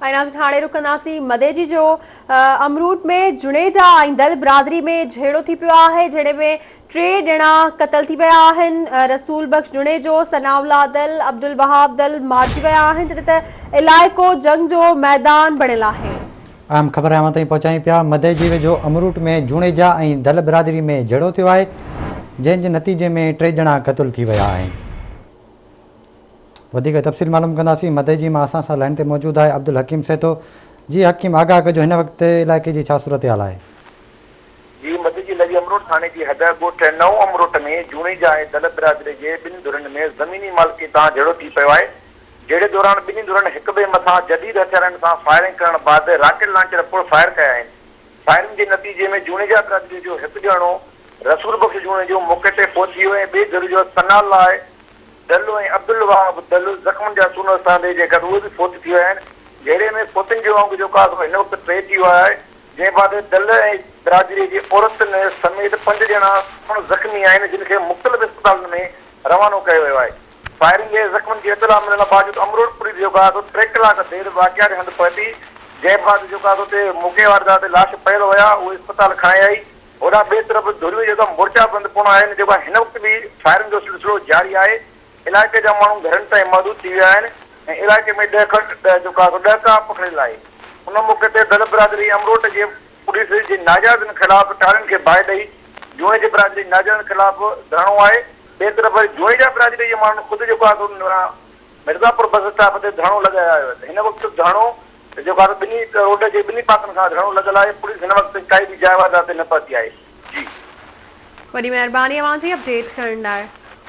۽ ناظرين هاڻي رڪنداسين مديجي جو امروٽ ۾ جوڻيجا ۽ دل برادري ۾ جهيڙو ٿي پيو آهي جهيڙي ۾ ٽي ڄڻا قتل ٿي ويا آهن رسول بخش جوڻيجو، ثناء الله دل، عبدالوهاب دل مارجي ويا آهن جڏهن ته علائقو جنگ جو ميدان بڻيل آهي. اهم خبر اوهان تائين پهچايون پيا مديجي ويجهو امروٽ ۾ جوڻيجا ۽ دل برادري ۾ جهيڙو ٿيو آهي جنهن جي نتيجي ۾ ٽي ڄڻا قتل ٿي ويا آهن. وڌيڪ تفصيل معلوم ڪنداسين مدئجي مان اسان سان لائين تي موجود آهي عبدالحڪيم سهتو جي حڪيم آگاهه ڪجو هن وقت علائقي جي ڇا صورتحال آهي. جي مدئجي لڳي امروٽ ٿاڻي جي حد ڳوٺ نئون امروٽ ۾ جوڻيجا ۽ دل برادري جي ٻن ڌرين ۾ زميني مالڪي تان جهيڙو ٿي پيو آهي جهيڙي دوران ٻنهي ڌرين هڪ ٻئي مٿان جديد هٿيارن سان فائرنگ ڪرڻ بعد راڪيٽ لانچر پڻ فائر ڪيا آهن فائرنگ جي نتيجي ۾ جوڻيجا برادري جو هڪ ڄڻو رسول بخش جوڻيجو موقعي تي پهچي ويو ۽ ٻئي ڌر جو ثناء الله دلو ۽ عبدالوهاب دلو زخمن جا سون سهندي جي گڏ اهي به فوت ٿي ويا آهن. جهيڙي ۾ فوتين جو انگ جيڪو آهي سو هن وقت ٽي ٿي ويو آهي، جنهن بعد دل ۽ برادري جي عورتن سميت پنج ڄڻا پڻ زخمي آهن، جن کي مختلف اسپتالن ۾ روانو ڪيو ويو آهي. فائرنگ جي زخمن جي اطلاع ملڻ باوجود امروٽ پوليس جيڪو آهي سو ٽي ڪلاڪ دير واقعي واري هنڌ پهتي، جنهن بعد جيڪو آهي سو اتي موقعي واردات تي لاش پيل هيا، اهي اسپتال کڻائي آئي. هوڏانهن ٻئي طرف ڌريون جيڪا مورچا بند پڻ آهن جيڪا هن وقت به فائرنگ جو سلسلو جاري آهي علائقي جا ماڻهو گهرن تائين محدود ٿي ويا آهن ۽ علائقي ۾ ڏهڪ جيڪا سو ڏهڪاء پکڙيل آهي ان موقعي تي دل برادري امروٽ جي پوليس جي ناجائزن خلاف ٽارين کي باهه ڏئي جوڻيجي برادري ناجائزن خلاف ڌرڻو آهي ٻئي طرف وري جوڻيجا برادري جي ماڻهن خود جيڪو آهي سو مرزاپور بس اسٽاپ تي ڌرڻو لڳايو آهي هن وقت ڌرڻو جيڪو آهي ٻنهي روڊ جي ٻنهي پاسن کان ڌرڻو لڳل آهي پوليس هن وقت تائين ڪائي به جاء واردات تي نه پهتي آهي جي. وڏي مهرباني اوهان جي اپڊيٽ ڪرڻ لاء.